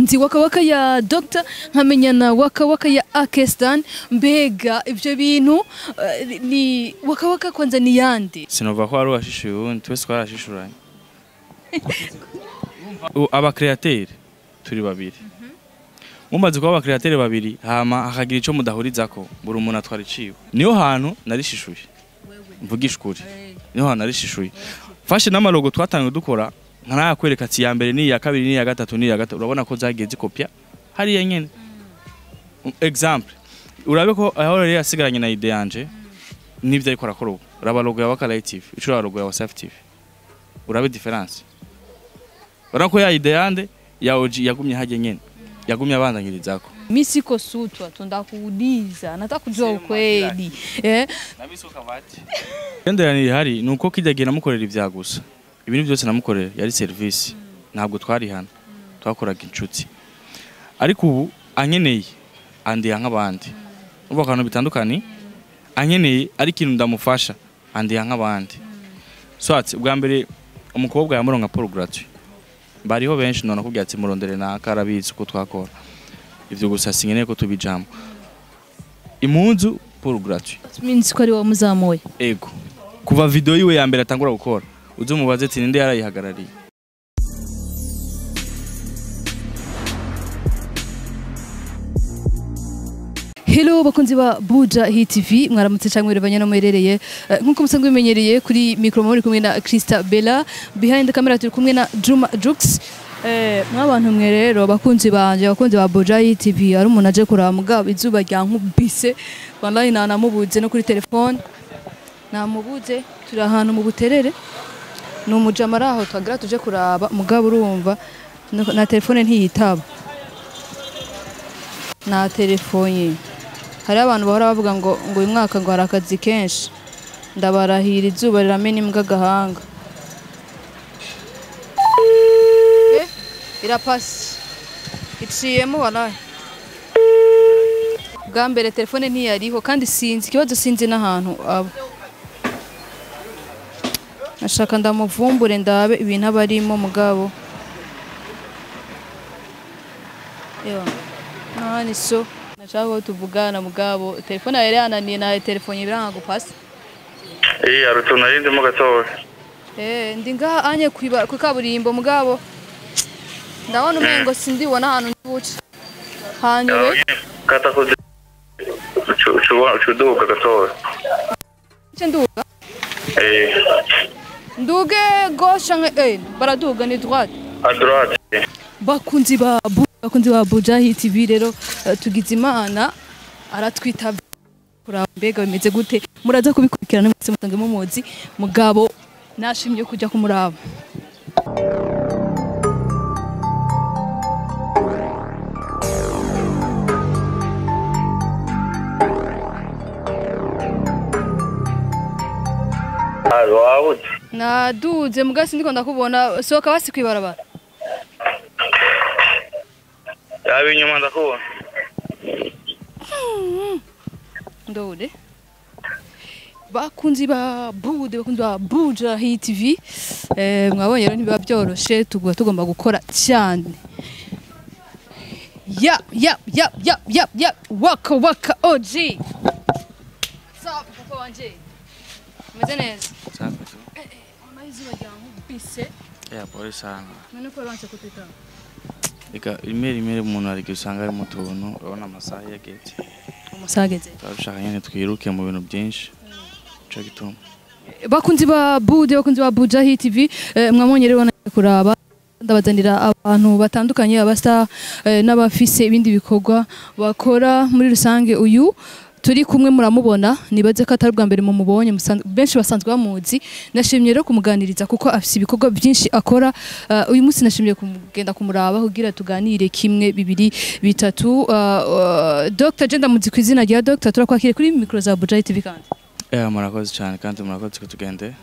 Nzi Waka Waka ya Dr nkamenya na Waka Waka ya Akestan. Mbega ivyo bintu ni Waka Waka kwanza ni yande? Sinova ko ari uwashishuye uwundi, twese twarashishuranye. Aba créateur turi babiri. Mumaze kuba aba créateur babiri, hama hakagira ico mudahurizako, buri umuntu atwara iciwe. Niyo hantu narishishuye. Mvugisha ukuri. Niyo hantu narishishuye. Fashe n'amalogo twatangiye dukora, nkanayakwereka ati ya mbere ni iya kabiri ni iya gatatu ni iya gatatu, urabona ko zagiye zikopya hariya nyene. Example, urabe ko aho rero yasigaranye na idée yanje n'ivyo ariko arakora ubu. Uraba logo ya Waka Light TV, ico uraba logo ya Wasafi TV. Urabe différence. Urabona ko ya idée yande ya OG yagumye hajye nyene. Yagumye abandanyirizako. Mimi siko sutwa, tundakuuliza, nataka kujua ukweli. Genderanire ihari nuko kijya gihe namukorera ivya gusa. Ibintu byose namukorera yari service. Ntabwo twari hano. Twakoraga inshuti. Ariko ubu ankeneye andiha nk'abandi. Ubu akantu bitandukanye ankeneye ari ikintu ndamufasha andiha nk'abandi. Swat ubwa mbere umukobwa yamuronka pour gratuit. Bariho benshi none akubwira ati murondere naka arabizi uko twakora. Ivyo gusa sinkeneye ko tubijamo. Impunzu pour gratuit. Means ko ari wa muzamuye. Ego. Kuva video yiwe ya mbere atangura gukora, uzomubaze ati ninde yarayihagarariye. Hello bakunzi ba Buja Hit TV, mwaramutse cyangwa mwirebanye no muherereye. Nkuko musanzwe bimenyereye kuri micro muri kumwe na Krista Bella, behind the camera turi kumwe na Juma Jux. Mwabantu mwe rero bakunzi banje, bakunzi ba Buja Hit TV, ari umuntu aje kuraba mugabo izuba ryankubise wallahi nanamubuze no kuri telefone namubuze. Turi ahantu mu Buterere, ni umujama ari aho twagira tuje kuraba mugabo urumva na telefone ntiyitaba, na telefone. Hari abantu bahora bavuga ngo uyu mwaka ngo hari akazi kenshi, ndabarahira izuba riramena imbwa agahanga. Irapasi iciyemo wallahi. Bwa mbere telefone ntiyariho kandi sinzi ikibazo, sinzi n'ahantu aba. Nashaka ndamuvumbure ndabe ibintu aba arimo mugabo. Ewa nani so nashaka ko tuvugana mugabo telefone yari yananiye, na telefone biranga gupasa. Arutu narindi mu gatoya. Ndi ngaha anye kwiba ku kaburimbo mugabo. Ndabona umengo sindibona ahantu ndibuce. Hanyure kata ko ucuduga gatoya. Nce nduga? Nduge gauche baraduga ni droite. À droite. Bakunzi ba Buja Hit TV rero tugize Imana aratwita kuraba mbega bimeze gute, muraza kubikurikirana mwese mutange mumuzi mugabo nashimye kujya kumuraba. Naduze mugasi ndiko ndakubona, soka basi kwibarabara. Yabi inyuma ndakubona. Ndode. Bakunzi ba Bude, bakunzi ba Buja Hit TV. Mwabonye rero ntibiba byoroshe, tugomba gukora cyane. Ya ya ya ya ya ya Waka Waka OG. Sawa papa wanje. Meze neza. Sawa. Ona izuba ryankubise. Pole sana. None ko banse kutita. Eka rimwe umuntu ari usanga ari mu tuntu, urabona amasaha yageze. Amasaha ageze. Turashaka nyene twiruke mu bintu byinshi. Ico gituma. Bakunzi ba Bude, bakunzi ba Buja Hit TV, mwabonye rero kuraba ndabazanira abantu batandukanye, abasta n'abafise ibindi bikorwa bakora muri rusange. Uyu turi kumwe muramubona, nibaze ko atari bwa mbere mumubonye, benshi basanzwe bamuzi. Nashimye rero kumuganiriza kuko afise ibikorwa byinshi akora. Uyu munsi nashimye kugenda kumuraba kugira tuganire kimwe bibiri bitatu. Dr. Jenda muzi ku izina rya Dr. Turakwakire kuri micro za Buja TV kandi. Murakoze cyane kandi murakoze ko tugende.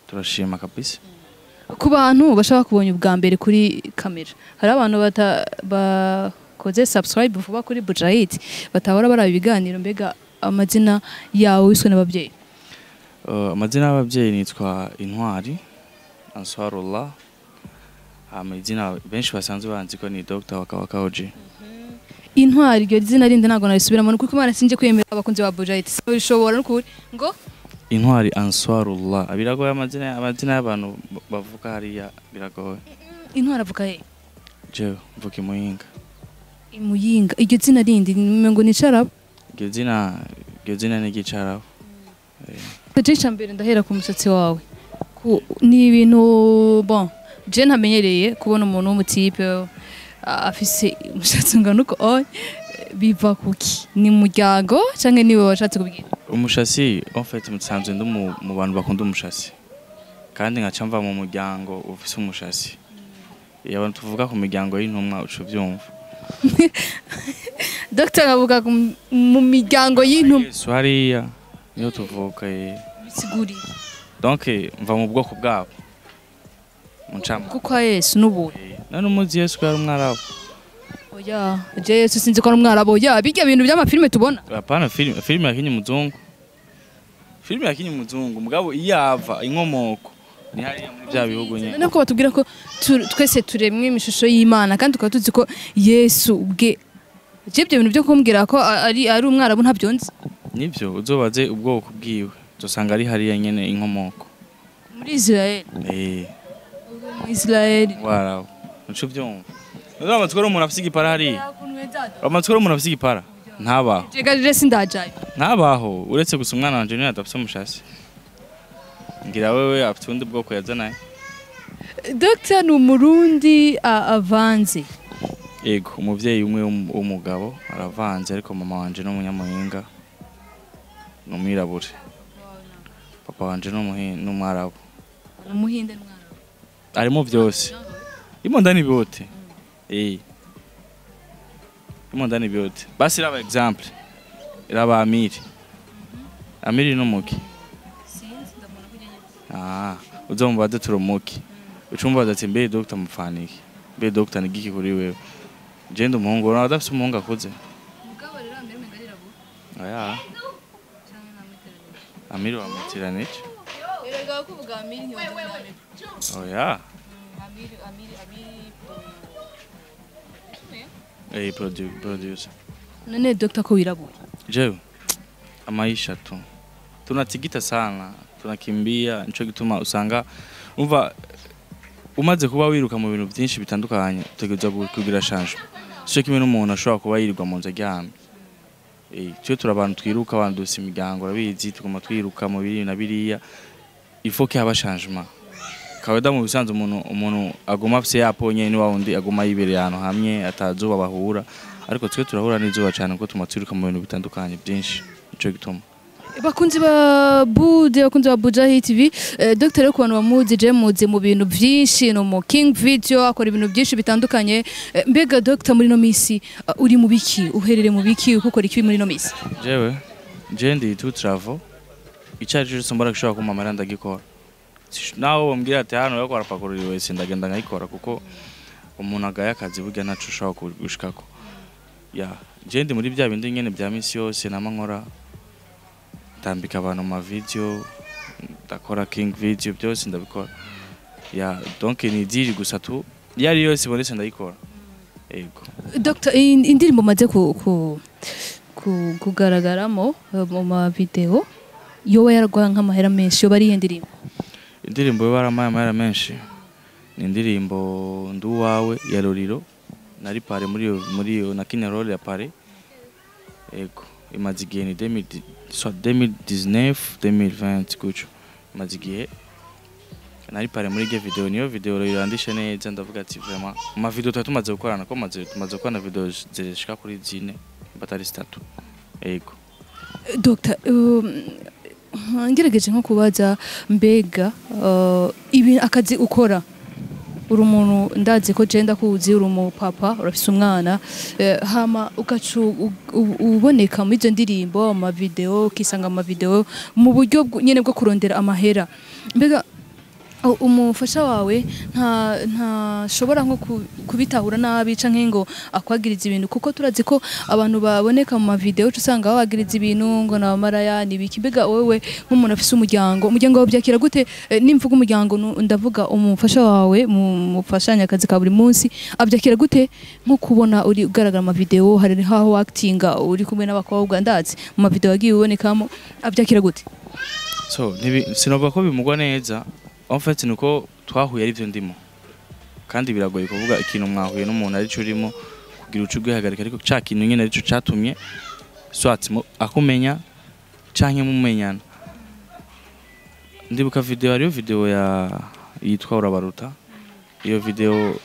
Turashima kabisa. Ku bantu bashaka kubonye ubwa mbere kuri kamera, hari abantu bakoze subscribe vuba kuri Buja Hit batabara baraba ibiganiro, mbega amazina yawe wiswe n'ababyeyi? Amazina y'ababyeyi nitwa Intwari Ansarullah, Hama izina benshi basanzwe banzi ko ni Dr. Wakawaka OG. Intwari, iryo zina rindi ntabwo narisubiramo, nuko Imana sinje kwemera abakunzi ba Buja Hit bishobora nukuri ngo Intwari Answarullah. Biragoye amazina y'abantu bavuka hariya biragoye. Intwari avuka he? Jewe mvuka i Muyinga. Imuyinga. Iryo zina rindi ngo ni Carabo? Iryo zina ni igicarabo. Je mbere ndahera ku musatsi wawe. Ni ibintu, bon, je ntamenyereye kubona umuntu w'umu type afise umushatsi ungana uko. Oh, biva kuki? Ni umuryango canke niwe washatse kubwira? Umushasi, en fait, musanzwe ndi mu bantu bakunda umushasi. Kandi nkaca mva mu muryango ufise umushasi. Iyo abantu tuvuga ku miryango y'intumwa uca uvyumva. Dr avuga mu miryango y'intumwa. Yesu hariya niyo tuvuka. Bisiguriye. Donc mva mu bwoko bwabo. Muncama. Kuko Yesu n'ubu. None umuzi Yesu ko yari umwarabu? Oya, je Yesu sinzi ko ari umwarabu. Oya, bijya bintu by'ama films tubona. Hapana, filime yakinye umuzungu. Filime yakinye umuzungu, mugabo iyo ava inkomoko ni hariya muri bya bihugu nyene. None ko batubwira ko twese turemwe imishusho y'Imana, kandi tukaba tuzi ko Yesu ubwe, je ibyo bintu byo kumbwira ko ari umwarabu ntabyo nzi. Nivyo, uzobaze ubwoko bwiwe, uzosanga ari hariya nyene inkomoko. Muri Israel? Eh. Mu Israel. Warabu. Uco vyumva. None amatsiko ari umuntu afise igipara hariya. Amatsiko ari umuntu afise igipara. Ntabaho. Jega rero sindajayo. Ntabaho, uretse gusa umwana wanje niwe adafise umushasi. Ngira wewe afite ubundi bwoko yazanaye. Dr ni umurundi avanze. Yego, umuvyeyi umwe w'umugabo aravanze, ariko mama wanje ni umunyamuhinga. Ni umwirabure. Papa wanje ni umwarabu. Umuhinde n'umwarabu. Arimo vyose. Imo ndani vyote. Eh. Imo ndani vyote. Basi raba exemple. Raba Amiri. Amiri ni umuki. Sinzi, ndabona ko nyene. Ah, uzomubaze turumuki. Ucumbaza ati: "Mbe Dr mupfaniki? Mbe Dr ni giki kuri wewe?" Je ndi umuhungu, urabona adafise umuhungu akuze. Mugabo rero Amiri umenga arirabura. Oya, Canke namwiteranije? Amiri wamutiranije. Erega kuvuga Amiri ntiwumva Amiri. Oya. Amiri. Eh, producer. None Dr ko wirabura? Jewe amaisha tu tunatigita sana, tunakimbia, nico gituma usanga umva umaze kuba wiruka mu bintu byinshi bitandukanye utegerezwa kugira changement. Sico kimwe n'umuntu ashobora kuba yirirwa mu nzu aryamye. Eh, twe turi abantu twiruka, abantu dufise imiryango, urabizi, tuguma twiruka mu biri na biriya. Il faut qu'il y ait changement. Kawaida mu bisanzwe umuntu aguma afise yapo nyene ni wa wundi aguma yibereye ahantu hamwe atazuba bahura, ariko twe turahura n'izuba cyane kuko tuma twiruka mu bintu bitandukanye byinshi, nico gituma. Bakunzi ba Bude, bakunzi ba Buja Hit TV, Dr rero ku bantu bamuzi, je muzi mu bintu byinshi, no mu King Video akora ibintu byinshi bitandukanye. Mbega Dr muri no misi uri mu biki? Uherere mu biki? Ukora iki muri no misi? Jewe je ndi tout travaux, icyo ari cyo cyose mbona gishobora kumamara ndagikora. Nawe wambwira ati hano bariko barapakurura wese, ndagenda nkayikora, kuko umuntu agaye akazi burya ntaco ushobora gushikako. Ya, je ndi muri bya bindi nyene bya misi yose nama nkora, ndambika abantu mu ma video, ndakora King Video, byose ndabikora. Ya, donc ni deal gusa tu, iyo ari yose ibonetse ndayikora, yego. Dr indirimbo maze ku kugaragaramo mu ma video yoba yaragwa nk'amahera menshi, yoba ari iyihe ndirimbo? Indirimbo yo barampaye amahera menshi ni indirimbo Nduwawe ya Loriro. Nari parrain muri iyo na kina role ya parrain. Yego, imaze igihe, ni 2000 soit 2019 2020 gutyo, imaze igihe. Nari parrain muri iyo video, niyo video rero irandishe neza. Ndavuga ati vraiment mu ma video twari tumaze gukorana, ko tumaze gukorana video zishika kuri zine batari zitatu, yego. Dr ngerageje nko kubaza, mbega ibi akazi ukora, uri umuntu ndazi ko je ndakuzi, uri umupapa, urafise umwana, hama ugaca uboneka muri izo ndirimbo, ama video, ukisanga ama video mu buryo nyene bwo kurondera amahera, mbega Umufasha wawe ntashobora nko kubitahura nabi canke ngo akwagiriza ibintu, kuko turazi ko abantu baboneka mu mavideo uca usanga babagiriza ibintu ngo nabamaraya nibiki. Mbega wewe nk'umuntu afise umuryango, umuryango wawe byakira gute? Nimvuga umuryango, ndavuga umufasha wawe mufashanya akazi ka buri munsi, abyakira gute nko kubona uri ugaragara mu mavideo, hari haho actinga uri kumwe n'abakobwa, ndazi mu mavideo wagiye ubonekamo, abyakira gute? So sinovuga ko bimugwa neza. En fait, nuko twahuye ari byo ndimo, kandi biragoye kuvuga ikintu mwahuye n'umuntu arico urimo kugira uce ugihagarika, ariko ca kintu nyene arico catumye soit akumenya canke mumenyana. Ndibuka video, hariyo video ya yitwa Urabaruta. Iyo video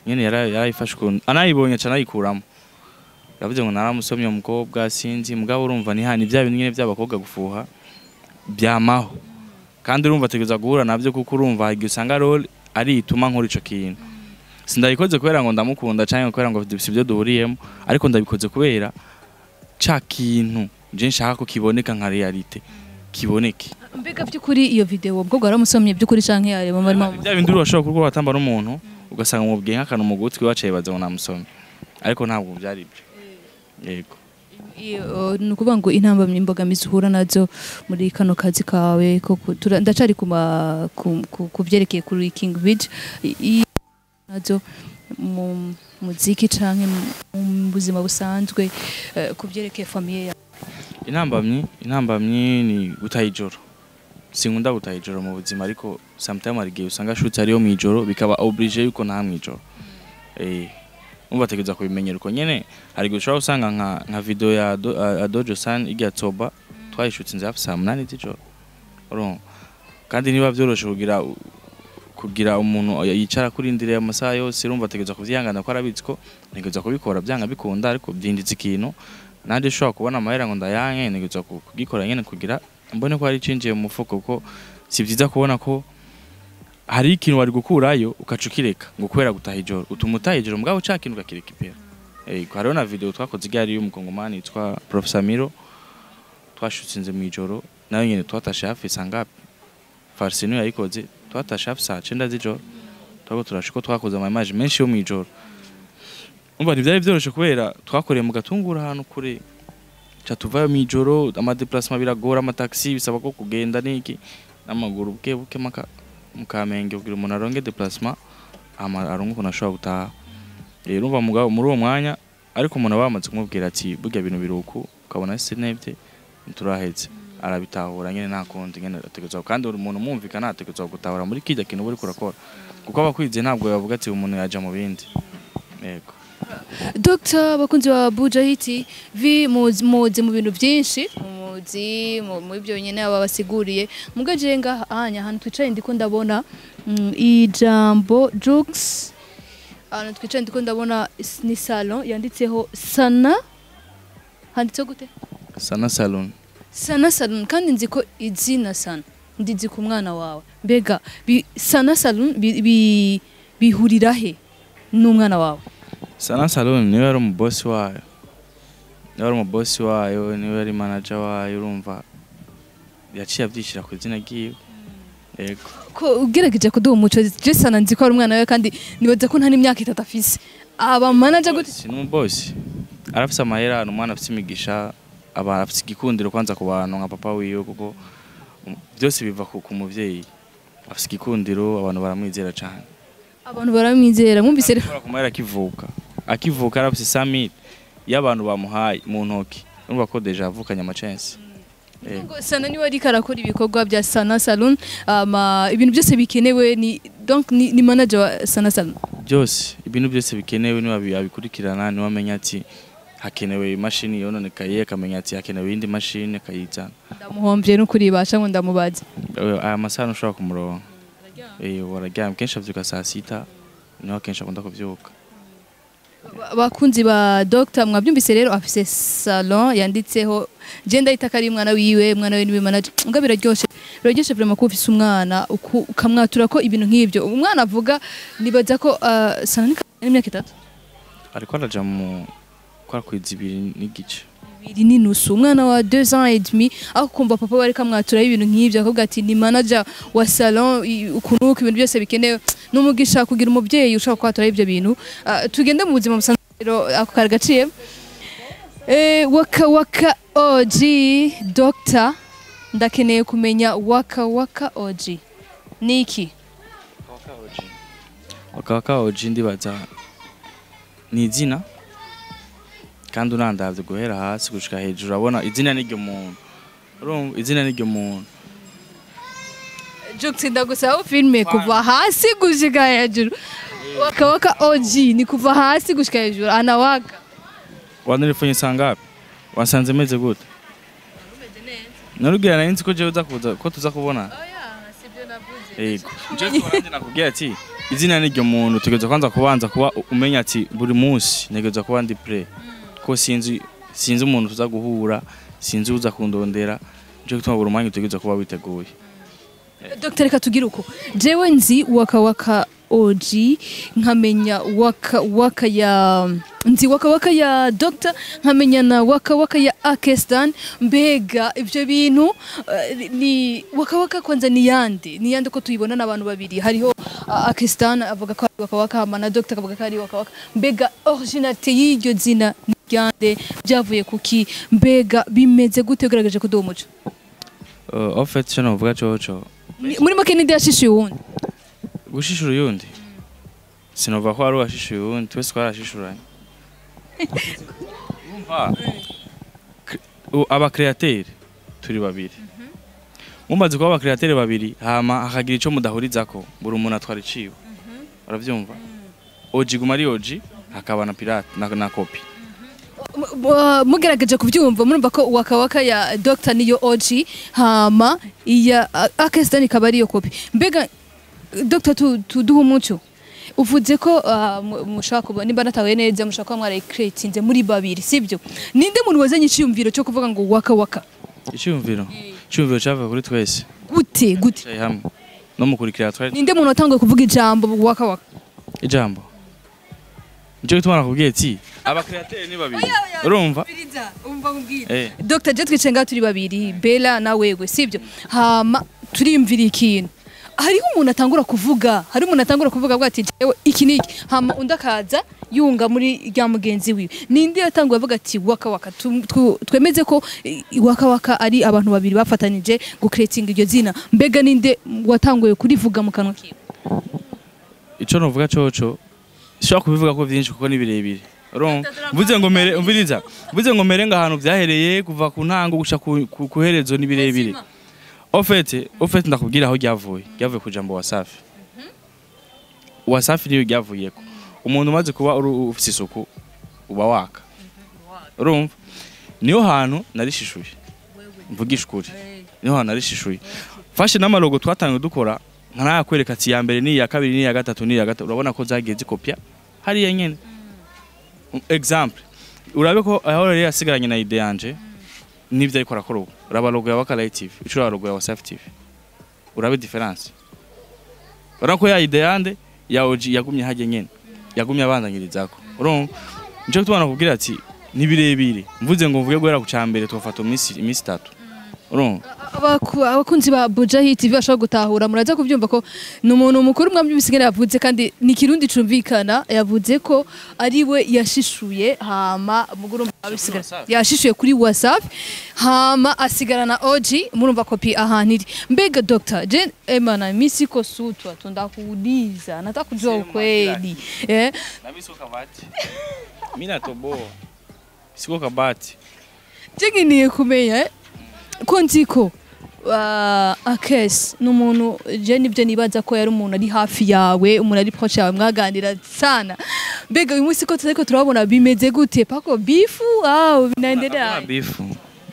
nyene yarayifashe ukuntu anayibonye aca anayikuramo, yavuze ngo naramusomye umukobwa, sinzi. Mugabo urumva ni hani bya bintu nyene by'abakobwa gufuha byamaho, kandi urumva ategereza guhura nabyo, kuko urumva hari igihe usanga role ari ituma nkora ico kintu. Sindabikoze kubera ngo ndamukunda canke kubera ngo si ibyo duhuriyemo, ariko ndabikoze kubera ca kintu je nshaka ko kiboneka nka réalité, kiboneke. Mbega by'ukuri iyo video umukobwa waramusomye by'ukuri canke yareba barimo? Bya bindi urashobora kuba watamba n'umuntu ugasanga umubwiye nk'akantu mu gutwi, waciye baza ngo namusomye, ariko ntabwo byari ibyo, yego. Iyo, ni ukuvuga ngo intambamyi, imbogamizi uhura nazo muri kano kazi kawe ko ndacari ku vyerekeye kuri King Beach, nazo mu muziki canke mu buzima busanzwe, ku vyerekeye famille yawe? Intambamyi ni gutaha ijoro. Sinkunda gutaha ijoro mu buzima, ariko sometimes hari igihe usanga shutse ariyo mw'ijoro, bikaba obligé yuko ntaha mw'ijoro. Umva, ategereza kubimenyera uko nyene. Hari igihe ushobora gusanga nka video ya Adojo San irya Toba, twayishutse inzu hafi saa 8 z'ijoro, urumva? Kandi niba vyoroshe kugira umuntu yicara kurindiriye amasaha yose, urumva ategereza kuvyihangana, ko arabizi ko ntegereza kubikora byanga bikunda, ariko byinjiza ikintu nanje ushobora kubona amahera ngo ndayanke, ntegereza kugikora nyene kugira mbone ko hari icinjiye mu mufuko, kuko si vyiza kubona ko hari ikintu wari gukurayo ukaca ukireka ngo kubera gutaha ijoro. Utuma utaha ijoro, mugabo ca kintu ukakireka ipera. Hariho na video twakoze igari y'umukongomani yitwa Professor Miro, twashutse mw'ijoro nayo nyene, twatashe hafi saa ngapi? Farsino yayikoze, twatashe hafi saa 9 z'ijoro. Twako turashiko twakoze ama image menshi yo mw'ijoro. Umva, ntivyari vyoroshe kubera twakoreye mu Gatunguru ahantu kure, ca tuvayo mw'ijoro, ama déplacement biragora, ama taxi bisaba ko kugenda niki n'amaguru buke buke maka mu Kamenge kugira umuntu aronke déplacement, hama aronke ukuntu ashobora gutaha. Rero urumva, mugabo muri uwo mwanya ariko umuntu aba yamaze kumubwira ati burya bintu biruku, ukabona sinevye nturaheze, arabitahura nyene, nta kundi nyene ategerezwa. Kandi uri umuntu mwumvikana, ategerezwa gutahura muri kirya kintu uba uriko urakora, kuko abakwize ntabwo yavuga ati umuntu yaja mu bindi, yego. Dr, bakunzi ba Buja Hit TV, muzi mu bintu byinshi, muzi mu ibyo nyene aba basiguriye. Mugaje ngaha anya ahantu twicaye ndiko ndabona ijambo Jux. Ahantu twicaye ndiko ndabona ni salon yanditseho Sana, handitseho gute? Sana Salon. Sana Salon. Kandi nzi ko izina Sana ndizi ku mwana wawe. Mbega Sana Salon bihurira he n'umwana wawe? Sana Salon niwe yari umubosi wayo, niwe yari umubosi wayo, niwe yari manager wayo. Urumva yaciye avyishira ku izina ryiwe, yego. Ko ugerageje kuduha umuco, je Sana nzi ko ari umwana wawe, kandi nibaza ko nta n'imyaka 3 afise, aba manager gute? Si n'umubosi, arafise amahera, ni umwana afise imigisha, aba afise igikundiro kwanza ku bantu nka papa wiwe, kuko byose biva ku muvyeyi. Afise igikundiro, abantu baramwizera cane. Abantu baramwizera, mwumvise rero. Akora ku mahera akivuka arafise 100,000 y'abantu bamuhaye mu ntoki, urumva ko déjà avukanye amacensi. Yego. Ngo Sana niwe ariko arakora ibikorwa bya Sana Salon, ama ibintu byose bikenewe ni donc ni manager wa Sana Salon? Byose, ibintu byose bikenewe niwe abikurikirana, niwe amenya ati hakenewe imashini yononekaye, akamenya ati hakenewe iyindi mashini, akayizana. Ndamuhomvye n'ukuri, basha ngo ndamubaze. Aya masaha ntushobora kumuronka, wararyamye. Kenshi avyuka saa 6, niho akenshi akunda kuvyuka. Bakunzi ba Dr, mwabyumvise rero, afise salon yanditseho, je ndahita ko ari umwana wiwe, umwana we niwe manager. Mbwa biraryoshe, biraryoshe vraiment kuba ufise umwana ukamwatura ko ibintu nk'ibyo umwana avuga. Nibaza ko Sana ni imyaka 3. Ariko araja mu kwa kwiza 2 n'igice. 2 n'inusu, umwana wa 2 ans et demi, aho kumva papa we ariko amwaturaho ibintu nk'ibyo, akavuga ati ni manager wa salon, ukuntu uko ibintu byose bikenewe. N'umugisha kugira umubyeyi ushobora kwaturaho ibyo bintu. Ah, tugende mu buzima busanzwe rero, ako kari gaciye. Waka Waka OG, Doctor, ndakeneye kumenya Waka Waka OG niki? Waka Waka OG ndibaza ni izina, kandi unandavye guhera hasi gushika hejuru urabona izina n'iryo muntu. Urumva, izina n'iryo muntu. Jux, ndagusaba filme kuva hasi gushika hejuru. Waka Waka OG ni kuva hasi gushika hejuru, anawaka. Wanirifunye saa ngapi? Wasanze meze gute? Narugira nari nzi ko jewe uza kuza, ko tuza kubona. Yego, je twaranje nakubwiye ati izina n'iryo muntu, tugeza kwanza kubanza kuba umenya ati buri munsi ntegerezwa kuba ndi prêt, ko sinzi umuntu tuza guhura, sinzi uza kundondera. Nico gituma buri mwanya utegerezwa kuba witeguye. Dr, reka tugire uko. Jewe nzi Waka Waka OG, nkamenya Waka Waka ya, nzi Waka Waka ya Dr, nkamenya na Waka Waka ya Akestan. Mbega ibyo bintu ni Waka Waka kwanza ni yande? Ni yande ko tuyibona n'abantu babiri? Hariho Akestan avuga ko ari Waka Waka, hama na Dr akavuga ko ari Waka Waka. Mbega originalité y'iryo zina ni ryande? Byavuye kuki? Mbega bimeze gute ugaragaje kuduha umuco? En fait, cyo novuga coco Muri make, ninde yashishuye uwundi? Gushishura uyundi, sinova ko ari uwashishuye uwundi, twese twarashishuranye. Urumva, aba créateur turi babiri, mumaze kuba aba créateur babiri, hama hakagira ico mudahurizako, buri umuntu atwara iciwe, uravyumva? OG guma ari OG, hakaba na pirate na copy. Mugerageje kubyumva, murumva ko Waka Waka ya Dr niyo OG, hama iya Akestan ikaba ariyo copy. Mbega Dr, tuduha umuco. Uvuze ko mushaka kuba, nimba natahuye neza, mushaka kuba mwarayicreatinze muri babiri, sibyo? Ninde muntu wazanye iciyumviro cyo kuvuga ngo Waka Waka? Iciyumviro cavuye kuri twese. Gute gute? Twicaye hamwe no mukurikira twari Ninde muntu watanguye kuvuga ijambo Waka Waka? Ijambo, nico gituma nakubwiye ati aba créateur ni babiri, urumva? Dr, je twicaye ngaha turi babiri, Bella na wewe, sibyo? Hama turiyumvira ikintu. Hariho umuntu atangura kuvuga, hari umuntu atangura kuvuga avuga ati jewe iki niki, hama undi akaza yunga muri rya mugenzi wiwe. Ninde yatanguye avuga ati Waka Waka? Twemeze ko Waka Waka ari abantu babiri bafatanije gucreating iryo zina. Mbega ninde watanguye kurivuga mu kanwa kiwe? Ico novuga coco, sishobora kubivuga ko vyinshi kuko ni birebire, urumva? Mvuze ngo mere, umviriza, mvuze ngo mere nga ahantu vyahereye kuva ku ntango guca ku herezo, ni birebire. Au fait ndakubwira aho ryavuye. Ryavuye ku jambo wasafi. Wasafi niyo ryavuyeko. Umuntu umaze kuba uri ufise isuku uba waka, urumva? Niyo hantu narishishuye, mvugisha ukuri, niho hantu narishishuye. Fashe n'amalogo twatangiye dukora, nkanayakwereka ati iya mbere ni iya kabiri, ni iya gatatu, ni iya gatatu, urabona ko zagiye zikopya hariya nyene. Exemple, urabe ko aho rero yasigaranye na idée yanje n'ivyo ariko arakora ubu. Uraba logo ya Waka Light TV, ico uraba logo ya Wasafi TV, urabe différence. Urabona ko ya idée yande ya OG yagumye hajye nyene, yagumye abandanyirizako, urumva? Nico gituma nakubwira ati ni birebire. Mvuze ngo mvuge guhera ku cambere, twafata iminsi 3, urumva? Abakunzi ba Buja Hit TV bashobora gutahura, muraza kubyumva ko ni umuntu mukuru. Mwambyumvise ingene yavuze, kandi ni Kirundi cumvikana. Yavuze ko ari we yashishuye, hama mugurumva abisigara yashishuye kuri WhatsApp, hama asigarana OG. Murumva copy ahantu iri. Mbega Dr, je emana mimi siko sutwa, tundakuuliza, nataka kujua Sema. ukweli, eh. Na mimi siko kabati, mimi natoboa, siko kabati. Je nkeneye kumenya ko nzi ko Akes ni umuntu, je nibyo nibaza ko yari umuntu ari hafi yawe, umuntu ari proche yawe, mwaganira sana. Mbega uyu munsi ko turiko turabona, bimeze gute? Pako beef au binaendelea? Hakuna beef,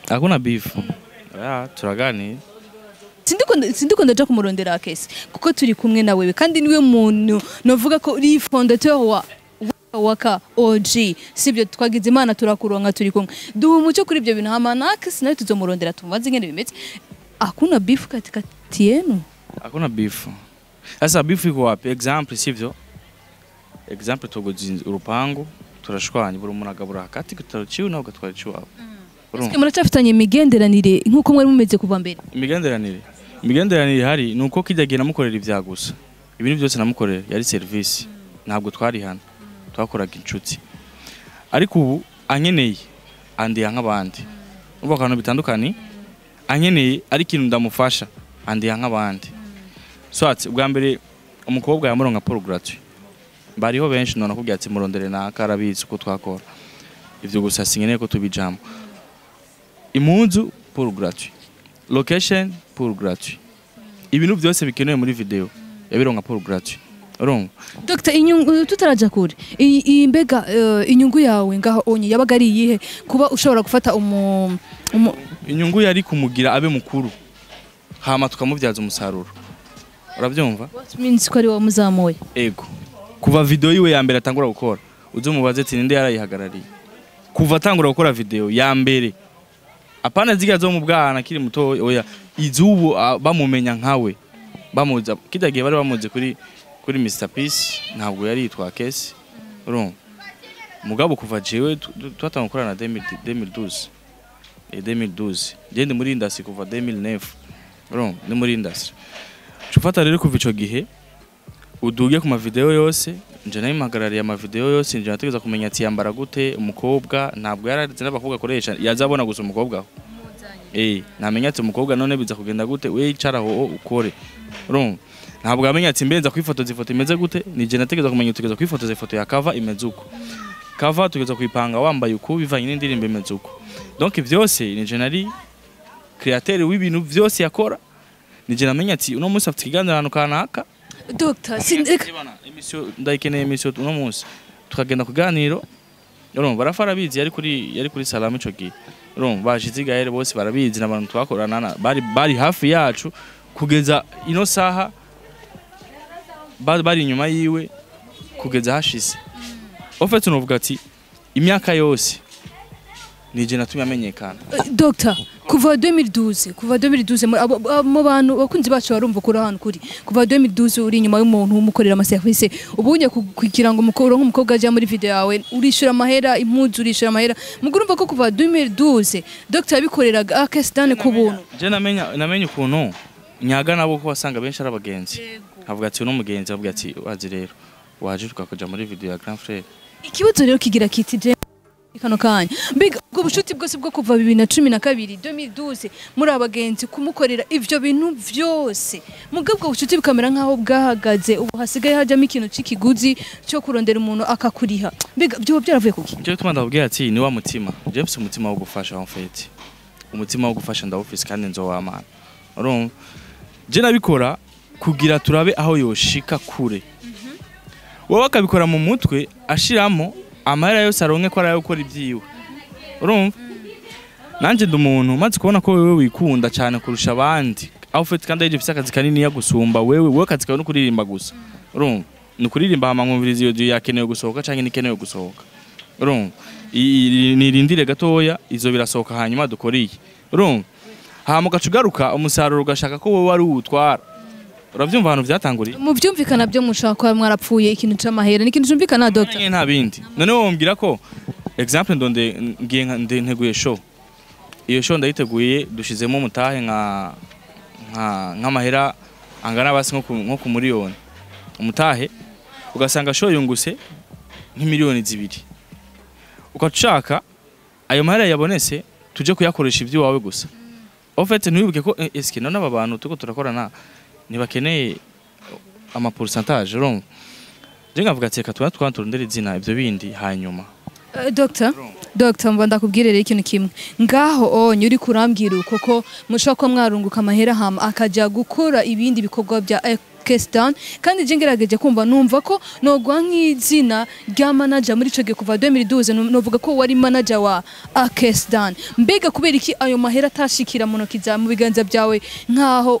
hakuna beef. Ya, turaganira. Sindiko ndaja kumurondera Akes kuko turi kumwe na wewe, kandi niwe muntu novuga ko uri fondateur wa Waka Waka OG, sibyo? Twagize Imana turakuronka, turi kumwe. Duha umucyo kuri ibyo bintu, hama na Akes nawe tuzomurondera tumubaze ingene bimeze. Hakuna beef katikati yenu? Hakuna beef. Sasa beef iko wapi? Exemple, sivyo? Exemple, tuguze urupangu, turashwanya, buri umuntu agabura hagati, gutara ciwe nawe ugatwara ciwawe. Eske muracafitanye imigenderanire nkuko mwari mumeze kuva mbere? Imigenderanire ihari ni uko kijya gihe namukorera ibya gusa, ibintu byose namukorera yari service, ntabwo twari hano, twakoraga inshuti. Ariko ubu ankeneye andiha nk'abandi, ubu akantu bitandukanye, ankeneye ari ikintu ndamufasha andiha nk'abandi. Soit ubwa mbere umukobwa yamuronka pour gratuit, bariho benshi none akubwira ati murondere naka arabizi uko twakora ivyo, gusa sinkeneye ko tubijamo. Impuzu pour gratuit, location pour gratuit, ibintu byose bikenewe muri video yabironka pour gratuit, urumva? Dr, inyungu tutaraja kure, iyi mbega inyungu yawe ngaho onye yabaga ari iyihe kuba ushobora gufata umu Inyungu yari kumugira abe mukuru, hama tukamubyaza umusaruro, urabyumva? What means ko ari wowe muzamuye? Ego, kuva video yiwe ya mbere atangura gukora, uze umubaze ati ninde yarayihagarariye kuva atangura gukora video ya mbere, apana ziga zo mu bwana akiri muto, oya, izubu bamumenya nkawe bamuza kijya gihe bari bamuzi kuri Mr Peace, ntabwo yari yitwa Kesi, urumva? Mugabo kuva jewe twatangura gukorana na 2012, 2012 je ndi muri industry kuva 2009, urumva? Ndi muri industry. Cufata rero kuva ico gihe uduge ku mavideo yose, nje nayimpagarariye amavideo yose, nje nategeza kumenya ati yambara gute umukobwa, ntabwo yararize n'abakobwa akoresha, yazabona gusa umukobwa aho namenya ati umukobwa none biza kugenda gute, we icara aho ukore, urumva? Ntabwo amenya ati mbenza kwifotoza ifoto imeze gute, nije nategeza kumenya utegeza kwifotoza ifoto ya cover imeze uko, cover tugeza kuyipanga wambaye uku bivanye n'indirimbo imeze uko. Donc vyose nije nari créateur w'ibintu vyose yakora, nije namenya ati uno munsi afite ikiganiro ahantu kanaka. Dr, Émission ndayikeneye, émission uno munsi tukagenda kuganiro, urumva? Barafa arabizi, yari kuri Salamu ico gihe, urumva? Bashize gahere bose barabizi n'abantu twakorana bari hafi yacu kugeza ino saha, bari inyuma yiwe kugeza hashize. En fait unovuga ati imyaka yose nije natumye amenyekana. Dr, kuva 2012, kuva 2012 mu bantu bakunzi bacu barumva kuri ahantu kuri kuva 2012 uri inyuma y'umuntu umukorera ama service, ubunye kugira ngo umukobwa nk'umukobwa ajya muri video yawe urishura amahera, impuzu urishura amahera, mugurumva ko kuva 2012 Dr yabikoreraga Akesdan ku buntu. Je namenya ukuntu nyaga nabo, ko wasanga benshi ari abagenzi, avuga ati uno mugenzi, avuga ati wazi rero waje tukakuja muri video ya grand frère. Ikibazo rero kigira kiti je kano kanya, mbega ubwo bushuti bwose bwo kuva 2012, 2012 muri abagenzi, kumukorera ivyo bintu vyose, mugabo ubwo bushuti bukamera nkaho bwahagaze, ubu hasigaye hajamo ikintu c'ikiguzi cyo kurondera umuntu akakuriha, mbega byo byaravuye kuki? Je gituma ndababwira ati ni wa mutima, je mfise umutima wo gufasha, en fait umutima wo gufasha ndawufise kandi nzowamana, urumva? Je nabikora kugira turabe aho yoshika kure, wowe akabikora mu mutwe ashiramo amahera yose aronke ko arayo gukora ibyiwe, urumva? Nanje ndi umuntu maze kubona ko wewe wikunda cyane kurusha abandi, aho ufite kandi ari ufite akazi kanini ya gusumba wewe. Wewe akazi kawe no kuririmba gusa, urumva? Ni kuririmba hama nkumviriza iyo audio yakenewe gusohoka canke nikenewe gusohoka, urumva? Nirindire gatoya izo birasohoka hanyuma dukore iyi, urumva? Hama ugaca ugaruka umusaruro ugashaka ko wowe wari uwutwara, uravyumva ahantu vyatanguriye? Mu byumvikana byo mushaka kuba mwarapfuye ikintu c'amahera, ni ikintu cumvikana, Dr. Nyene nta bindi. None wombwira ko exemple ndonde ngiye nteguye show, iyo show ndayiteguye, dushizemo umutahe nka nk'amahera angana basi nko ku miliyoni umutahe, ugasanga show yunguse nk'imiliyoni 2, ugaca ayo mahera yabonetse tuje kuyakoresha iby'iwawe gusa. En fait ntiwibuke ko eske none aba bantu turiko turakorana ntibakeneye ama pourcentage, urumva? Je nkavuga ati reka tuba twanturondera izina, ibyo bindi hanyuma. Dr, mba ndakubwire rero ikintu kimwe ngaho onye uri kurambwira uko ko mushobora kuba mwarunguka amahera hama akajya gukora ibindi bikorwa bya Kestan, kandi je ngerageje kumva numva ko nogwa nk'izina rya manager muri ico gihe kuva 2012, novuga ko wari manager wa Akesdan. Mbega kubera iki ayo mahera atashikira mu ntoki za mu biganza byawe nkaho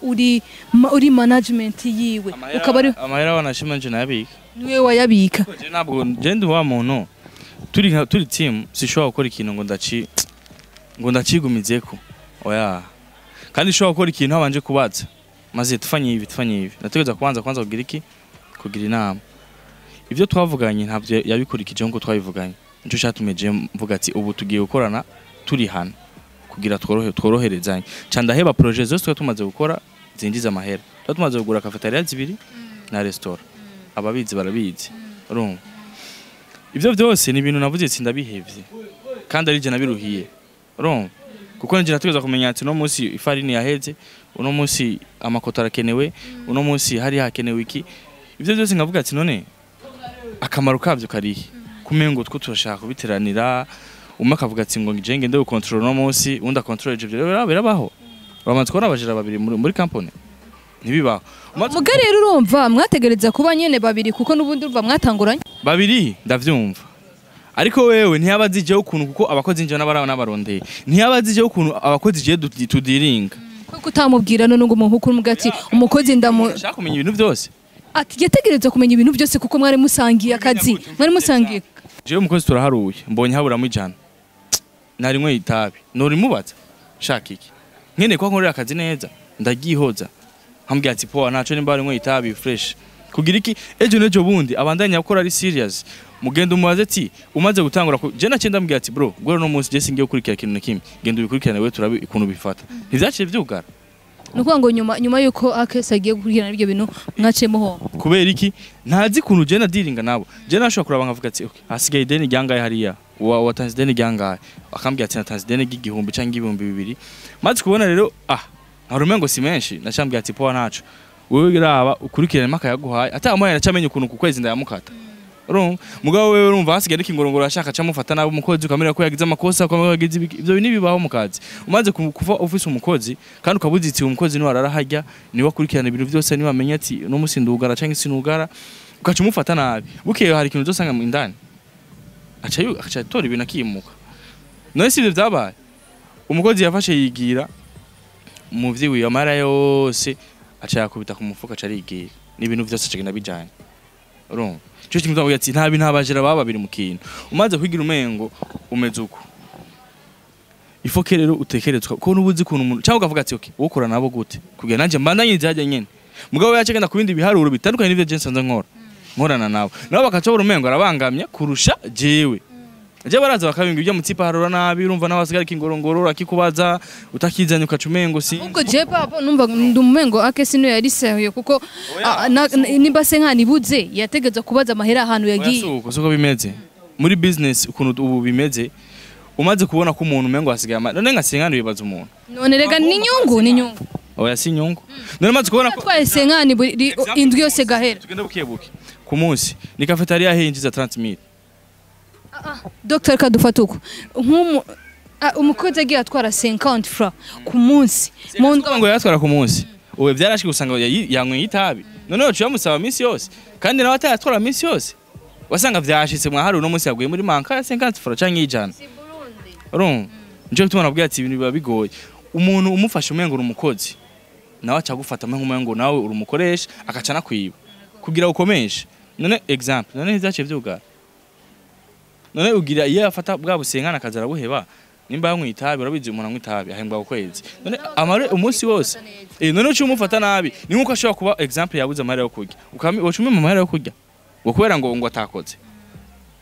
uri management yiwe, ukaba ari Amahera wanashima nje nayabika. Niwe wayabika? Je ntabwo, je ndi wa muntu turi team, sishobora gukora ikintu ngo ndacigumizeko, oya. Kandi ishobora gukora ikintu habanje kubaza maze tufanye ibi, tufanye ibi, nategereza kubanza kugira iki, kugira inama. Ibyo twavuganye ntabyo yabikurikije nkuko twabivuganye, nico cyatumye je mvuga ati ubu tugiye gukorana turi hano. Kugira tworoherezanye, ca ndaheba projet zose twari tumaze gukora zinjiza amahera. Twari tumaze kugura cafétéria zibiri na restaurant, ababizi barabizi. Urumva, ivyo vyose ni ibintu navuze ati ndabihevye, kandi ari je nabiruhiye. Urumva, kuko nje nategeza kumenya ati uno munsi ifarini yaheze, uno munsi amakoto arakenewe, uno munsi hari hakenewe iki. Ivyo byose nkavuga ati none akamaro kavyo karihe? Kumengo two turashaka kubiteranira, umwe akavuga ati ngo nje ngende gucontrôler uno munsi, undi acontrôler. Ivyo rero birabaho? Uramaze kubona abajera babiri muri company? Ntibibaho. Muga rero urumva mwategereza kuba nyene babiri, kuko n'ubundi urumva mwatanguranye. Babiri ndavyumva, ariko wewe ntiyaba azijeho ukuntu, kuko abakozi nje n'abara n'abarondeye, ntiyaba azijeho ukuntu abakozi je tudiringa. Kuko utamubwira none ngo umuhukuru umuga ati umukozi ndamu Ashaka kumenya ibintu byose. Ati yategereza kumenya ibintu byose kuko mwari musangiye akazi, mwari musangiye. Jewe umukozi turaharuye, mbonye haburamo 100, narimwe itabi, norimubaza shaka iki? Nkeneye ko nkorera akazi neza, ndagihoza nkambwira ati poa, ntaco, nimba warimwe itabi, fresh. Kugira iki? Ejo n'ejo bundi abandanya gukora ari serious. Mugenda umubaze ati umaze gutangura je naciye ndamubwira ati bro, gwero no munsi je singiye gukurikira ikintu na kimwe, genda ubikurikirane wewe, turabe ukuntu bifata. Ntivyaciye vyugara. Ni ukuvuga ngo nyuma yuko Akesi agiye gukurikirana ibyo bintu, mwaciye muhomba. Kubera iki? Ntazi ukuntu je nadiringa nabo. Je nashobora kuraba nkavuga ati okay, hasigaye ideni ryangaye hariya, wa watanze ideni ryangaye? Akambwira ati natanze ideni ry'igihumbi canke 2000. Maze kubona rero nkarume ngo si menshi, nacambwira ati poa, ntaco, wewe raba ukurikirane maka yaguhaye atamuhaye, nacamenye ukuntu ku kwezi ndayamukata. Urumva, mugabo wewe urumva hasigaye n'ikingorongoro, ashaka camufata nabi umukozi, ukamenya ko yagize amakosa, ukamenya ko yagize ibiki. Ivyo bintu bibaho mu kazi. Umaze kuva ufise umukozi kandi ukabuze iti umukozi niwe arara harya, niwe akurikirana ibintu byose, niwe amenya ati uno musi ndugara canke sinugara, ugaca umufata nabi, bukeye hari ikintu uzosanga mu indani aca atora ibintu akimuka. None si ivyo vyabaye? Umukozi yafashe yigira mu vyiwiwe, amara yose aca yakubita ku mufuka, aca arigira n'ibintu vyose, aca agenda bijanye. Urumva, ico kimwe ndavuga ati nta bintu abajera baba babiri mu kintu. Umaze kwigira umengo umeze uko, ifoke rero utekerezwa ko nubuzi ukuntu umuntu, cyangwa ukavuga ati okay, ukora nabo gute kugira nanje mbandanye izajya nyene. Mugabo yace agenda ku bindi biharuro bitandukanye n'ivyo je nsanzwe nkora nkorana nabo, nabo bakaca babura umengo arabangamye kurusha jewe. Je baraza bakabinga ibyo mutipa harura nabi. Urumva nawe asigara ikingorongoro akikubaza utakizanye, ukaca umengo si Ubwo je papa numva ndumumengo Akesi niyo yari sérieux, kuko nimba se nkanibuze yategeza kubaza amahera ahantu Oya, yagiye. Suko suko bimeze muri business, ukuntu ubu bimeze, umaze kubona ko umuntu umengo hasigaye none nka senkani bibaza umuntu. None rega ni inyungu, ni inyungu. Oya, si inyungu. None umaze kubona ko Atwaye senkani buri indwi yose gahera. Tugende buke buke. Ku munsi ni cafétéria hinjiza 30,000. Dr kadufata uko nk'umu umukozi agiye atwara 50 francs ku munsi mu Ndumva ngo yatwara ku munsi, ubu byarashike usanga yanyweye itabi, none waciye bamusaba minsi yose, kandi nawe atayatwara minsi yose, wasanga vyashitse mwahari uno munsi yaguye muri manque ya 50 francs canke 100. Urumva, nico gituma nabwiye ati ibintu biba bigoye. Umuntu umufashe umengo uri umukozi, nawe aca agufata umengo nawe uri umukoresha, akaca anakwiba kugira ukomeshe. None exemple, none ntivyaciye vyugara? None ugira iyo yafata bwa busenkana akaza arabuheba, nimba yanywa itabi, urabizi umuntu anywa itabi ahembwa ku kwezi, none amare umunsi wose, none uciye umufata nabi. Ni nkuko ashobora kuba exemple yabuze amahera yo kurya, ukaca umuha amahera yo kurya ngo kubera ngo atakoze,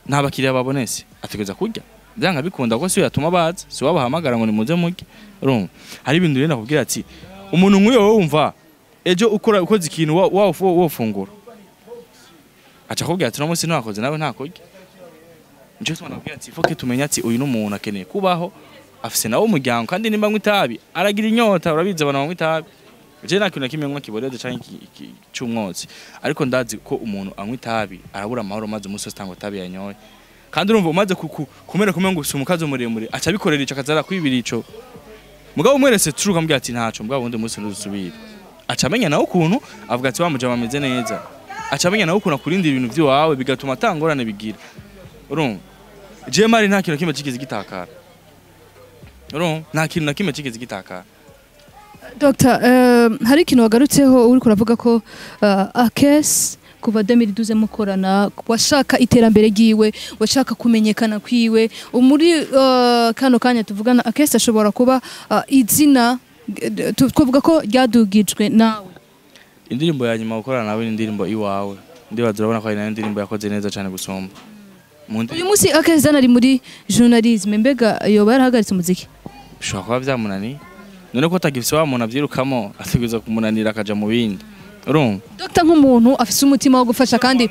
nta bakiriya babonese, ategereza kurya byanga bikunda, kuko si we yatuma baza, si we bahamagara ngo nimuze murye. Urumva, hari ibintu rero nakubwira ati umuntu nk'uyo, wowe wumva ejo ukora ukoze ikintu wofungura, aca akubwira ati uno munsi ntakoze, nawe ntakurya. Nico gituma nakubwira ati faut que tumenye ati uyu n'umuntu akeneye kubaho, afise nawe umuryango, kandi nimba anywa itabi aragira inyota. Urabizi abantu banywa itabi. Je nta kintu na kimwe nywa kiboreze canke c'umwotsi, ariko ndazi ko umuntu anywa itabi arabura amahoro, maze umunsi wose atangwa itabi yanyoye. Kandi urumva umaze kumera kumwe ngo si umukazo muremure, aca abikorera ico, akaza arakwibira ico. Mugabo umweretse true, ukamubwira ati ntaco, mugabo wundi munsi ntuzusubire, aca amenya nawe ukuntu avuga ati wa mujama ameze neza, aca amenya nawe ukuntu akurinda ibintu vy'iwawe, bigatuma atangorane bigira. Urumva, je mari nta kintu na kimwe kigeze gitakara. Urumva, nta kintu na kimwe kigeze gitakara. Dr hari ikintu wagarutseho uri kuravuga ko Akes kuva 2012 mukorana, washaka iterambere ryiwe, washaka kumenyekana kwiwe. Muri kano kanya tuvugana, Akes ashobora kuba izina twavuga ko ryadugijwe nawe. Indirimbo ya nyuma gukorana nawe ni indirimbo Iwawe. Ndibaza urabona ko ari nayo indirimbo yakoze neza cyane gusumba mu Uyu munsi Akes ari muri journalisme, mbega yoba yarahagaritse umuziki? Bishobora kuba vyamunaniye. None ko atagifise wa muntu avyirukamo, ategerezwa kumunanira akaja mu bindi, urumva? Dr, nk'umuntu afise umutima wo gufasha kandi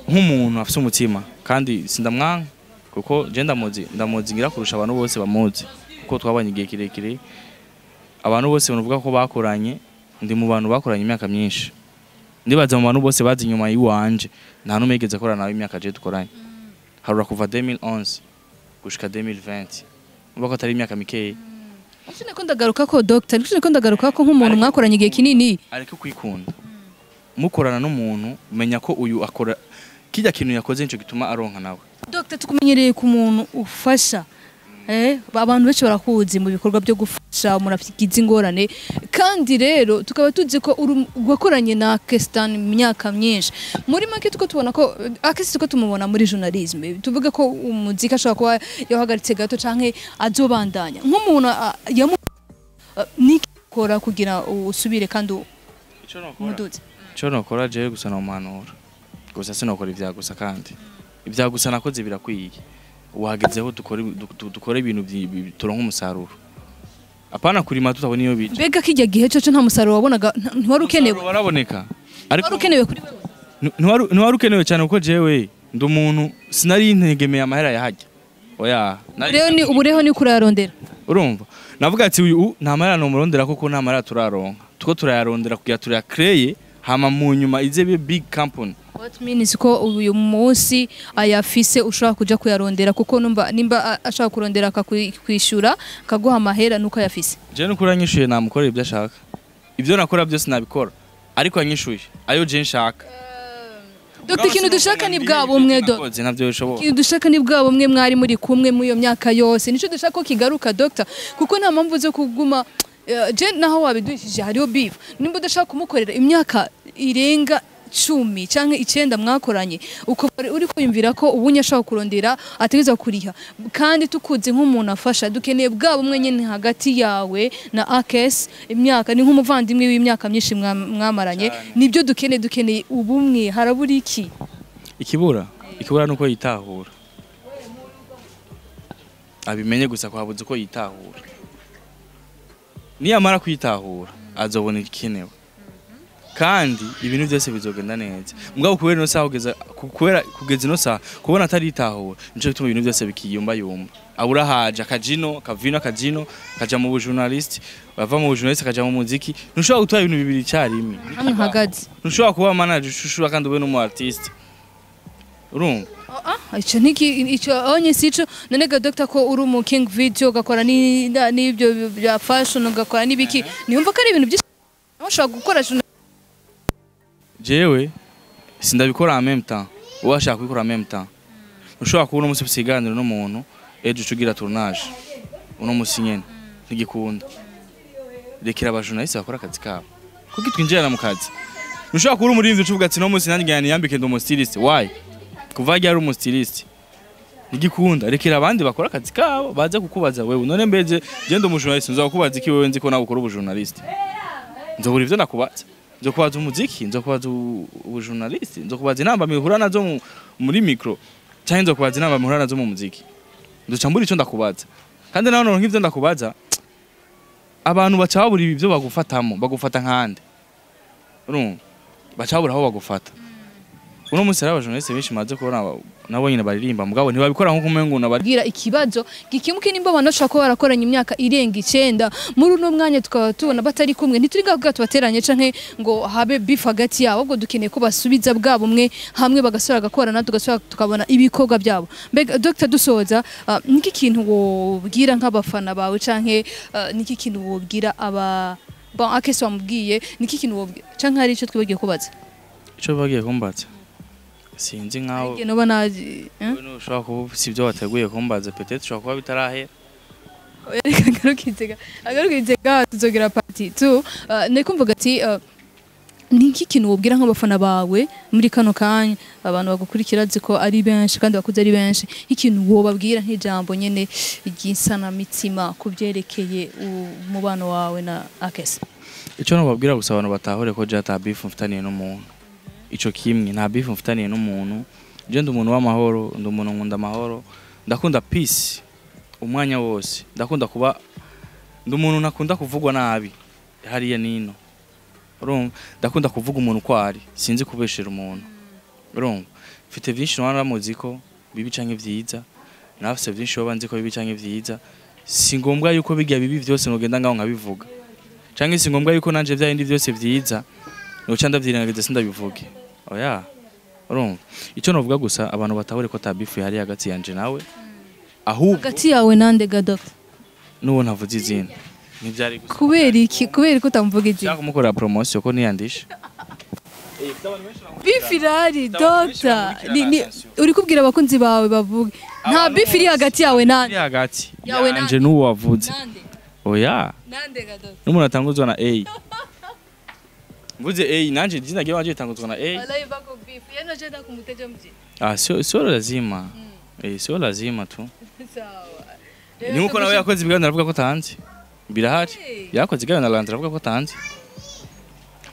Nk'umuntu afise umutima, kandi sindamwanka, kuko je ndamuzi, ndamuzi ngira kurusha abantu bose bamuzi, kuko twabanye igihe kirekire. Abantu bose bavuga ko bakoranye, ndi mu bantu bakoranye imyaka myinshi. Ndibaza mu bantu bose bazi inyuma y'iwanje, nta n'umwe yigeze akorana nawe imyaka je dukoranye. Harura kuva 2011 gushika 2020, urumva ko atari imyaka mikeyi. Nico nako ndagaruka ko, Dr, nico nako ndagaruka ko nk'umuntu mwakoranye igihe kinini. Areke kwikunda. Mukorana n'umuntu, menya ko uyu akora kijya kintu yakoze, nico gituma aronka nawe. Dr, tukumenyereye ku muntu ufasha, abantu benshi barakuzi mu bikorwa byo gufasha umuntu afite ingorane, kandi rero tukaba tuzi ko wakoranye na Kestan imyaka myinshi. Muri make tuko tubona ko Akesi tuko tumubona muri journalisme, tuvuge ko umuziki ashobora kuba yahagaritse gato canke azobandanya. Nk'umuntu yamu nikora kugira usubire kandi Ico nokora, umuduze. ico nokora jewe gusa nomuhanura gusa, sinokora ivya gusa, kandi ivya gusa nakoze birakwiye. Uhagezeho dukore, dukore ibintu turonke umusaruro, apana kurima tutabona iyo bija. Mbega kijya gihe cyo nta musaruro wabonaga, ntiwari ukenewe? Umusaruro waraboneka, ariko Wari ukenewe kuri wewe? Ntiwari ukenewe cyane, kuko jewe ndi umuntu sinari ntegemeye amahera yahajya, oya. Rero ni ubu rero ni kurayarondera. Urumva, navuga ati uyu nta mahera nomurondera, kuko nta mahera turaronka, tuko turayarondera kugira tuyakreye, hama mu nyuma ize be big company. What means ko uyu munsi ayafise ushobora kuja kuyarondera, kuko numva nimba ashaka kurondera akakwishura akaguha amahera nuko ayafise. Je nukuri anyishuye namukorera ibyo ashaka. Ibyo nakora byose nabikora, ariko anyishuye ayo je nshaka. Dr, ikintu dushaka ni bwa bumwe do. Nakoze ntabyo bishoboka. Ikintu dushaka ni bwa bumwe mwari muri kumwe muri iyo myaka yose, nico dushaka ko kigaruka, Dr, kuko nta mpamvu zo kuguma je naho wabidushije hariho beef. Nimba udashaka kumukorera imyaka irenga 10 canke 9 mwakoranye, uko uri kwiyumvira ko ubunye ashaka kurondera ategerezwa kuriha, kandi tukuze nk'umuntu afasha, dukeneye bwa bumwe nyene hagati yawe na Akes. Imyaka ni nk'umuvandimwe w'imyaka myinshi mwamaranye, nibyo dukeneye. Dukeneye ubumwe. Harabura iki? Ikibura nuko yitahura, abimenye gusa ko habuze uko yitahura. Niyamara kwitahura azobona igikenewe, kandi ibintu byose bizogenda neza. Mugabo kubera ino saha, kugeza kubera kugeza ino saha kubona ataritahura, nico gituma ibintu byose bikiyumba yumba. Abura haje akajino kavino, akajino kaja mu journalist, bava mu journalist akaja mu muziki. Ntushobora gutwara ibintu bibiri icyarimwe. Hamwe hagaze. Ntushobora kuba manager ushushura kandi ube n'umu artiste, urumva? Ah, ico niki ico onye sico. None ga doctor, ko uri mu king video, ugakora n'ibyo bya fashion, ugakora n'ibiki, niyumva ko ari ibintu byinshi ushobora gukora Jewe sindabikora en même temps, wowe ashaka kubikora en même temps. Ushobora kubona umunsi ufise ikiganiro n'umuntu, ejo uca ugira tournage uno musi nyene, ntigikunda. Rekera abajournaliste bakora akazi kabo, kuko twinjirana mu kazi. Ushobora kuba uri umuririmbyi uca uvuga ati no munsi nanjye ngira niyambike ndi umustyliste. Why? Kuva ryari uri umustyliste? Ntigikunda. Rekera abandi bakora akazi kabo, baze kukubaza wewe. None mbeje je ndi umujournaliste, nzokubaza iki wewe nzi ko nawe ukora ubujournaliste? Nzobura ivyo nakubaza. Nzokubaza umuziki, nzokubaza ubujournaliste, nzokubaza inamba mihura nazo muri micro, cyangwa nzokubaza inamba mihura nazo mu muziki? Nzoca mbura ico ndakubaza, kandi nawe noronka ivyo ndakubaza. Abantu baca babura ibyo bagufatamo, bagufata nkande, urumva? Baca babura aho bagufata. Uno munsi hari abajournaliste benshi maze kubona nabo nyine baririmba, mugabo ntibabikora nkuko umengo nabari. Bwira ikibazo gikemuke. Nimba abantu bashobora kuba barakoranye imyaka irenga 9, muri uno mwanya tukaba tubona batari kumwe, ntituri ngaho tubateranye canke ngo habe beef hagati yabo, ahubwo dukeneye ko basubiza bwa bumwe hamwe, bagasubira bagakorana, tugasubira tukabona ibikorwa byabo. Mbega Dr, dusoza, niki kintu wobwira nk'abafana bawe, canke niki kintu wobwira aba bon Akese wamubwiye, niki kintu wobwira, canke hari ico twibagiye kubaza? Ico bagiye kumbaza sinzi nkaho. Igihe noba naje, eh? Wewe ushobora kuba ufise ibyo wateguye kumbaza, peut-être ushobora kuba bitarahera. Reka agarukize ga tuzogera part 2. Niko mvuga ati ni iki kintu wobwira nk'abafana bawe muri kano kanya, abantu bagukurikira azi ko ari benshi kandi bakuze ari benshi, ikintu wobabwira nk'ijambo nyene ry'insanamitima ku byerekeye umubano wawe na Akese? Ico nobabwira gusa, abantu batahure ko je ata beef mfitaniye n'umuntu. Ico kimwe, nta beef mfitaniye n'umuntu. Je ndi umuntu w'amahoro, ndi umuntu nkunda amahoro, ndakunda peace umwanya wose, ndakunda kuba Ndi umuntu ntakunda kuvugwa nabi hariya nino, urumva? Ndakunda kuvuga umuntu uko ari, sinzi kubeshera umuntu, urumva? Mfite vyinshi naramuzi ko bibi canke vyiza, nafise vyinshi yoba nzi ko bibi canke vyiza. Si ngombwa yuko bijya bibi vyose nogenda ngaho nkabivuga, canke si ngombwa yuko nanje vya bindi vyose vyiza noca ndavyirengagiza sindabivuge, oya. Urumva, ico novuga gusa, abantu batahure ko tabifu yari hagati yanje nawe, ahubwo Hagati yawe nande ga, Dr? N'uwo ntavuze izina, ntivyari gusa. Kubera iki? Kubera ko utamuvuga izina? Nshaka kumukorera promotion ko niyandisha. Beef irahari. Abantu benshi Dr. bakurikirana attention. Uri kubwira abakunzi bawe bavuge nta Abantu beef iri hagati yawe nande? Iri hagati Yawe yanje n'uwo wavuze. Nande? Oya. Nande ga, Dr? N'umuntu atanguzwa na A, mvuze A, nanje izina ryanje ritanguzwa na A. Wallahi bako beef yana jenda kumuteja mji. Ah, sio lazima, eh, sio lazima tu. Sawa. Ni nkuko nawe yakoze ibiganiro aravuga ko tanzi birahari. Hey. Yakoze ibiganiro na Landry aravuga ko tanzi.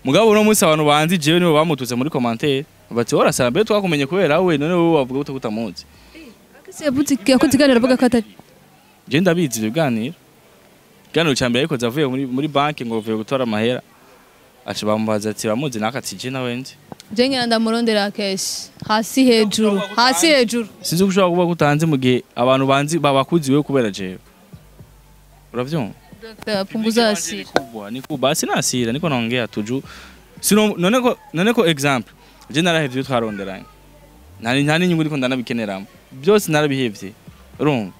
Mugabo uno munsi abantu banzi jewe nibo bamututse muri commentaire, bati: "Ora mbere twakumenye kubera we, none wowe wavuga gute ko utamuzi?" Akese yavuze, yakoze iganiro avuga ko atari Je ndabizi ibyo biganiro. Ikiganiro ca mbere yayikoze avuye muri banki, ngo avuye gutora amahera, aca bamubaza ati: "Bamuzi naka?" Ati: "Je nawe nzi." Je ngira ndamurondera keshi hasi hejuru, hasi hejuru. Sinzi ko ushobora kuba kutanzi mu gihe abantu banzi babakuzi wewe kubera jewe, uravyumva? Dr, punguza hasira. Ni kubwa, ni kubwa, sina hasira, niko naongea tuju sino. None ko exemple je narahevye ibyo twaronderanye, nta n'inyungu ndiko ndanabikeneramo, byose narabihevye, urumva?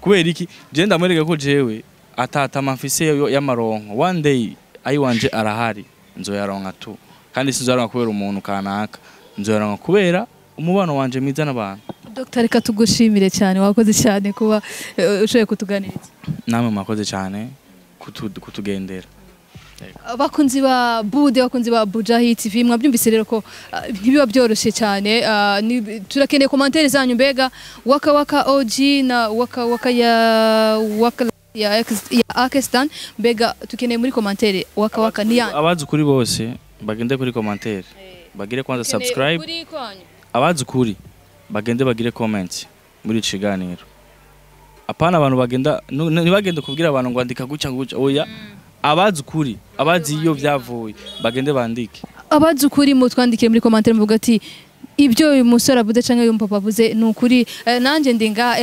Kubera iki? Je ndamwereka ko jewe atatama mfise y'amaronko. One day ayiwanje arahari, nzoyaronka tu, kandi sinzoyaronka kubera umuntu kanaka, nzoyaronka kubera umubano wanje mwiza n'abantu. Dr, reka tugushimire cyane, wakoze cyane kuba ushoboye kutuganiriza. Namwe mwakoze cyane kutugendera. Abakunzi ba Bude, abakunzi ba Bujahi TV, mwabyumvise rero ko ntibiba byoroshye cyane. Turakeneye commentaire zanyu. Mbega Waka Waka OG na Waka Waka ya Waka ya ya Akestan, mbega tukeneye muri commentaire Waka Waka ni yanyu? Abazi ukuri bose bagende kuri commentaire bagire kwanza subscribe. Kuri kwanyu. Abazi ukuri bagende bagire comment muri iki kiganiro. Apana abantu bagenda ntibagende kubwira abantu ngo andika gutya gutya, oya. Abazi ukuri, abazi iyo byavuye, bagende bandike. Abazi ukuri mutwandikire muri commentaire, muvuga ati ibyo uyu musore avuze canke uyu mupapa avuze ni ukuri. Nanje ndi nga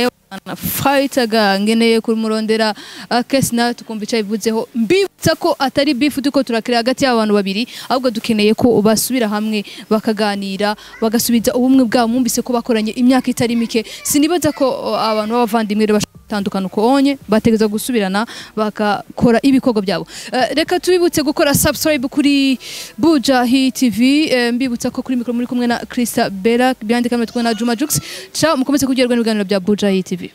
fighter, ngeneye kumurondera Akes nawe tukumva icyo abivuzeho. Mbibutsa ko atari beef turiko turakira hagati y'abantu babiri, ahubwo dukeneye ko basubira hamwe bakaganira, bagasubiza ubumwe bwabo. Mwumvise ko bakoranye imyaka itari mike, sinibaza ko abantu b'abavandimwe rero bashobora uko onye bategeza gusubirana bakakora ibikorwa byabo. Reka tubibutse gukora subscribe kuri Bujahi TV. Mbibutsa ko kuri mikoro muri kumwe na Krista Bella, behind camera kumwe na Juma Jux. Ciao, mukomeze kuryoherwa n'ibiganiro bya Bujahi TV.